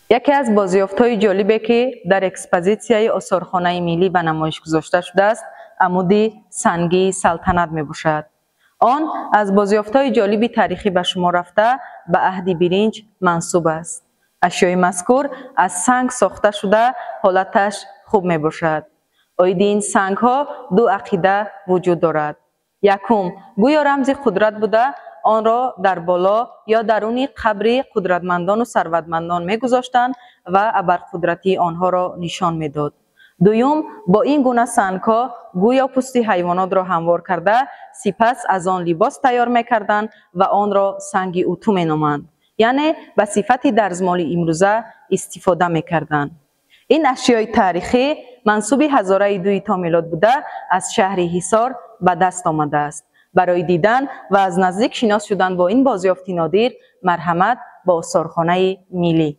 Яке аз бозёфтҳои ҷолибе, ки дар экспозитсияи Осорхонаи миллӣ ба намоиш гузошта шудааст, амуди сангии салтанат мебошад. Он аз бозёфтҳои ҷолиби таърихӣ ба шумор рафта, ба аҳди биринҷ мансуб аст. Ашёи мазкур аз санг сохта шуда, ҳолаташ хуб мебошад. Оиди ин сангҳо ду ақида вуҷуд дорад. Якум, гӯё рамзи қудрат буда, онро дар боло ё даруни қабри қудратмандону сарватмандон мегузоштанд ва абарқудратии онҳоро нишон медод. Дуюм, бо ин гуна сангҳо гӯё пӯсти ҳайвонотро ҳамвор карда, сипас аз он либос тайёр мекарданд ва онро санги уту меноманд, яъне ба сифати дарзмоли имрӯза истифода мекарданд. Ин ашёи таърихӣ мансуби ҳазораи дуи то милод буда, аз шаҳри Ҳисор ба даст омадааст. Барои дидан ва аз наздик шинос шудан бо ин бозёфти нодир марҳамат ба Осорхонаи миллӣ.